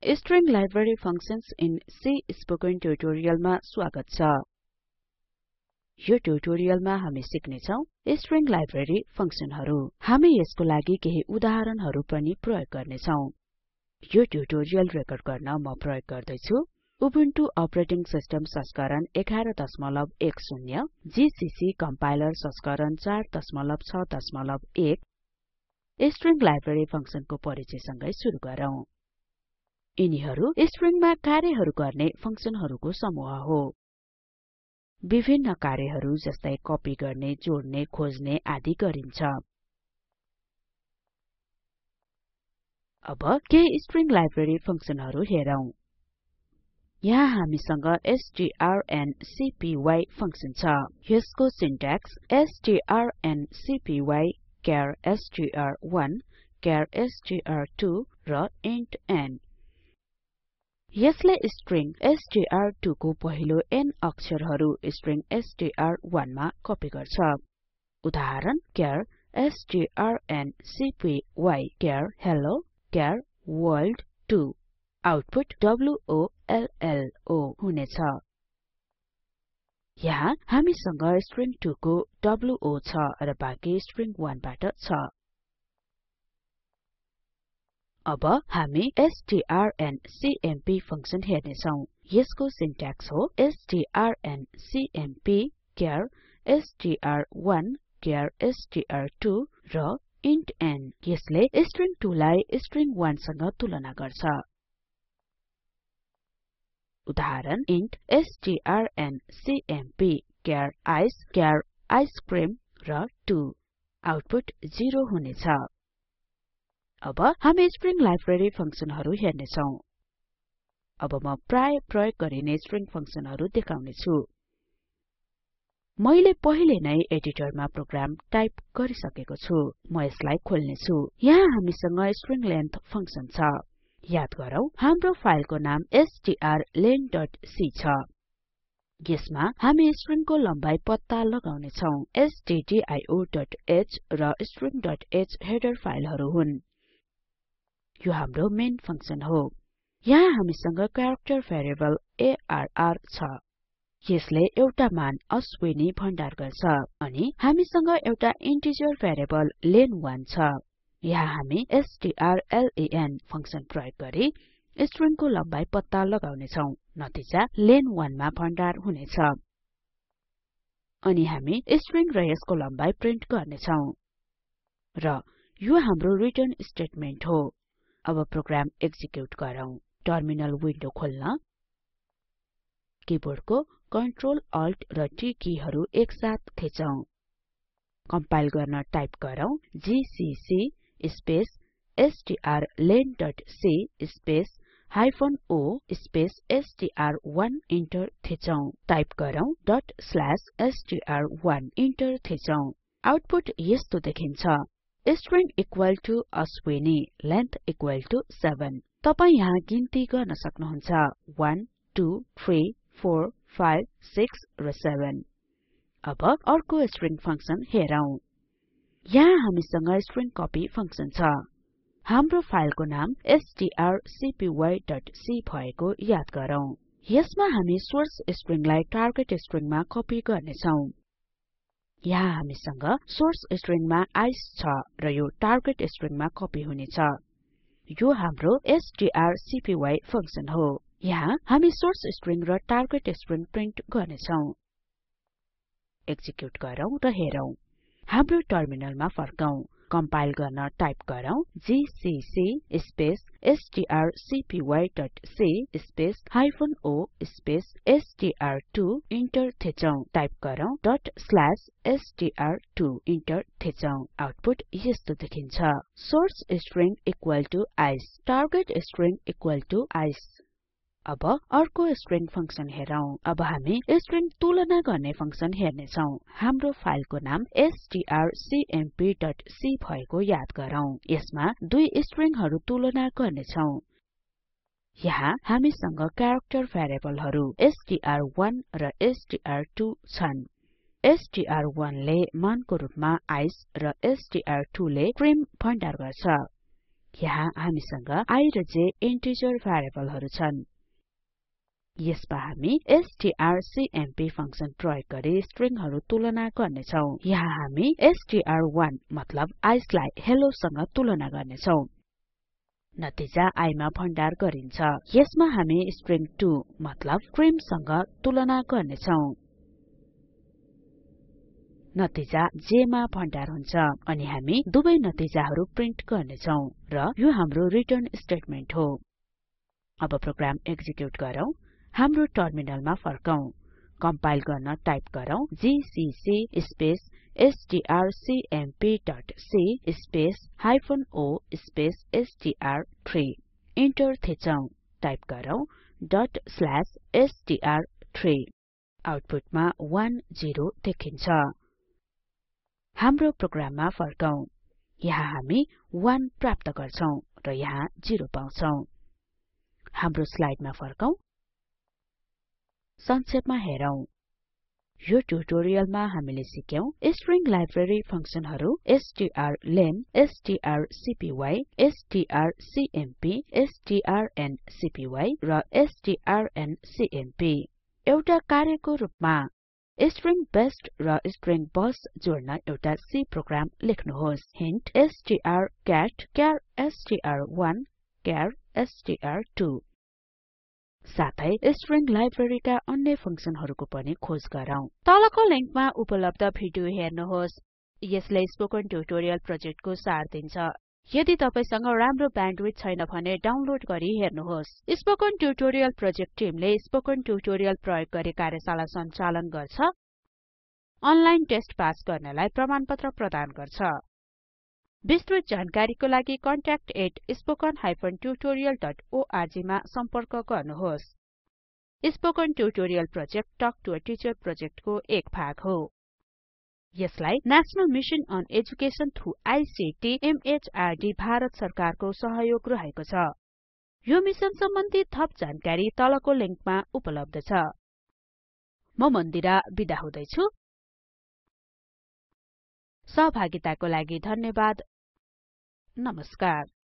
String library functions in C spoken ट्युटोरियलमा स्वागत छ। यो ट्युटोरियलमा हामी सिक्ने छौं स्ट्रिङ लाइब्रेरी फंक्सनहरु। हामी यसको लागि केही उदाहरणहरु पनि प्रयोग गर्ने छौं। यो ट्युटोरियल रेकर्ड गर्न म प्रयोग गर्दै छु उबुन्टु अपरेटिङ सिस्टम संस्करण 1110 जीसीसी कम्पाइलर संस्करण 4.6.1। स्ट्रिङ लाइब्रेरी फंक्सनको परिचयसँगै सुरु गरौँ। यिनीहरु स्ट्रिङमा कार्यहरु गर्ने फंक्सनहरुको समूह हो। विभिन्न कार्यहरु जस्तै कपी गर्ने, जोड्ने, खोज्ने आदि गरिन्छ। अब केही स्ट्रिङ लाइब्रेरी फंक्सनहरु हेरौं। यहाँ हामीसँग strncpy फंक्सन छ। यसको syntax strncpy char str1 char str2 र इन्ट n। यसले स्ट्रिङ str2 को पहिलो n अक्षरहरु स्ट्रिङ str1 मा कपी गर्छ। उदाहरण char strncpy char hello char world2 output WOLLO हुनेछ। यहाँ हामीसँग स्ट्रिङ 2 को WO छ र बाँकी स्ट्रिङ 1 बाट छ। अब हामी strncmp फंक्सन हेर्ने छौं। यसको सिन्ट्याक्स हो strncmp char str1 char str2 र इन्ट n। यसले स्ट्रिङ 2 लाई स्ट्रिङ 1 सँग तुलना गर्छ। उदाहरण int strncmp char ice cream र 2 आउटपुट 0 हुनेछ। अब हामी स्ट्रिङ लाइब्रेरी फंक्सनहरु हेर्ने छौं। अब म प्राय प्रयोग गरिने स्ट्रिङ फंक्सनहरु देखाउने छु। मैले पहिले नै एडिटरमा प्रोग्राम टाइप गरिसकेको छु। म यसलाई खोल्ने छु। यहाँ हामीसँग स्ट्रिङ लेन्थ फंक्सन छ। याद गरौँ हाम्रो फाइलको नाम strlen.c छ। यसमा हामी स्ट्रिङको लम्बाई पत्ता लगाउने छौं। stdio.h र string.h हेडर फाइलहरु हुन्। यो हाम्रो मेन फंक्सन हो। यहाँ हामीसँग क्यारेक्टर भेरिएबल arr छ। यसले एउटा मान अश्विनी भण्डार गर्छ। अनि हामीसँग एउटा इन्टिजर भेरिएबल len1 छ। यहाँ हामी strlen फंक्सन प्रयोग गरी स्ट्रिङको लम्बाई पत्ता लगाउने छौं। नतिजा len1 मा भण्डार हुनेछ। अनि हामी स्ट्रिङ र यसको लम्बाई प्रिन्ट गर्ने छौं। र यो हाम्रो रिटर्न स्टेटमेन्ट हो। अब प्रोग्राम एक्जिक्युट गरौँ। टर्मिनल विन्डो खोल्न किबोर्डको Ctrl Alt र T किहरु एकसाथ थिचौं। कम्पाइल गर्न टाइप गरौँ GCC space strlen.c space -o space str1 enter थिचौं। टाइप गरौँ ./str1 इन्टर थिचौं। आउटपुट यस्तो देखिन्छ। String equal to Ashwini length equal to 7। तपाई यहाँ गिन्ती गर्न सक्नुहुन्छ 1 2 3 4 5 6 र 7। अब अर्को स्ट्रिङ फंक्सन हेरौं। यहाँ हामीसँग स्ट्रिङ कपी फंक्सन छ। हाम्रो फाइलको नाम strcpy.c भएको याद गरौँ। यसमा हामी सोर्स स्ट्रिङलाई टार्गेट स्ट्रिङमा कपी गर्ने छौं। यहाँ हामीसँग सोर्स स्ट्रिङमा आइस छ र यो टार्गेट स्ट्रिङमा कपी हुनेछ। यो हाम्रो strcpy फंक्सन हो। यहाँ हामी सोर्स स्ट्रिङ र टार्गेट स्ट्रिङ प्रिन्ट गर्ने छौं। एक्जिक्युट गरौँ र हेरौं। हाम्रो टर्मिनलमा फर्कौं। कम्पाइल गर्न टाइप गरौँ GCC space strcpy.c space -o space str2 enter थिचौं। टाइप गरौँ ./str2 इन्टर थिचौं। आउटपुट यस्तो देखिन्छ। Source string equal to ice target string equal to ice. अब अर्को स्ट्रिङ फंक्सन हेरौं। अब हामी स्ट्रिङ तुलना गर्ने फंक्सन हेर्ने छौं। हाम्रो फाइलको नाम strcmp.c भएको याद गरौँ। यसमा दुई स्ट्रिङहरु तुलना गर्ने छौं। यहाँ हामीसँग क्यारेक्टर भेरिएबलहरु str1 र str2 छन्। str1 ले मानको रुपमा आइस र str2 ले क्रिम भण्डार गर्छ। यहाँ हामीसँग I र j इन्टिजर भ्यारिएबलहरु छन् यसमा हामी strcmp फंक्सन प्रयोग गरी स्ट्रिङहरु तुलना गर्ने छौं यहाँ हामी str1 मतलब आइस लाई हेल्लो सँग तुलना गर्ने छौं नतिजा I मा भण्डार गरिन्छ यसमा हामी स्ट्रिङ 2 मतलब क्रिम सँग तुलना गर्ने छौं नतिजा j मा भण्डार हुन्छ अनि हामी दुवै नतिजाहरु प्रिन्ट गर्ने छौं र यो हाम्रो रिटर्न स्टेटमेन्ट हो अब प्रोग्राम एक्जिक्युट गरौँ हाम्रो टर्मिनलमा फर्कौं कम्पाइल गर्न टाइप गरौँ GCC space strcmp.c space -o space str3 enter थिचौं टाइप गरौँ .str3 आउटपुटमा 1 0 देखिन्छ हाम्रो प्रोग्राममा फर्कौं यहाँ हामी 1 प्राप्त गर्छौं र यहाँ 0 पाउँछौं हाम्रो स्लाइडमा फर्कौं संक्षेपमा हेरौं यो ट्युटोरियलमा हामीले सिक्यौं स्ट्रिङ लाइब्रेरी फंक्सनहरु strlen strcpy strcmp strncpy र strncmp एउटा कार्यको रूपमा स्ट्रिङ बेस्ड र स्ट्रिङ बस जोड्न एउटा C प्रोग्राम लेख्नुहोस् hint strcat char str1 char str2 साथै स्ट्रिङ लाइब्रेरीका अन्य फंक्सनहरुको पनि खोज गरौँ तलको लिंकमा उपलब्ध भिडियो हेर्नुहोस् यसले स्पोकन ट्युटोरियल प्रोजेक्टको सार दिन्छ यदि तपाईसँग राम्रो ब्यान्डविड्थ छैन भने डाउनलोड गरी हेर्नुहोस् स्पोकन ट्युटोरियल प्रोजेक्ट टिमले स्पोकन ट्युटोरियल प्रयोग गरी कार्यशाला सञ्चालन गर्छ अनलाइन टेस्ट पास गर्नेलाई प्रमाणपत्र प्रदान गर्छ विस्तृत जानकारीको लागि contact@spoken-tutorial.org मा सम्पर्क गर्नुहोस् spoken tutorial project talk to a teacher प्रोजेक्टको एक भाग हो यसलाई national mission on education through ICT MHRD Bharat सरकारको सहयोग रहेको छ यो मिशन सम्बन्धी थप जानकारी तलको लिंकमा उपलब्ध छ म मन्दिरा बिदा हुदैछु सहभागिताको लागि धन्यवाद नमस्कार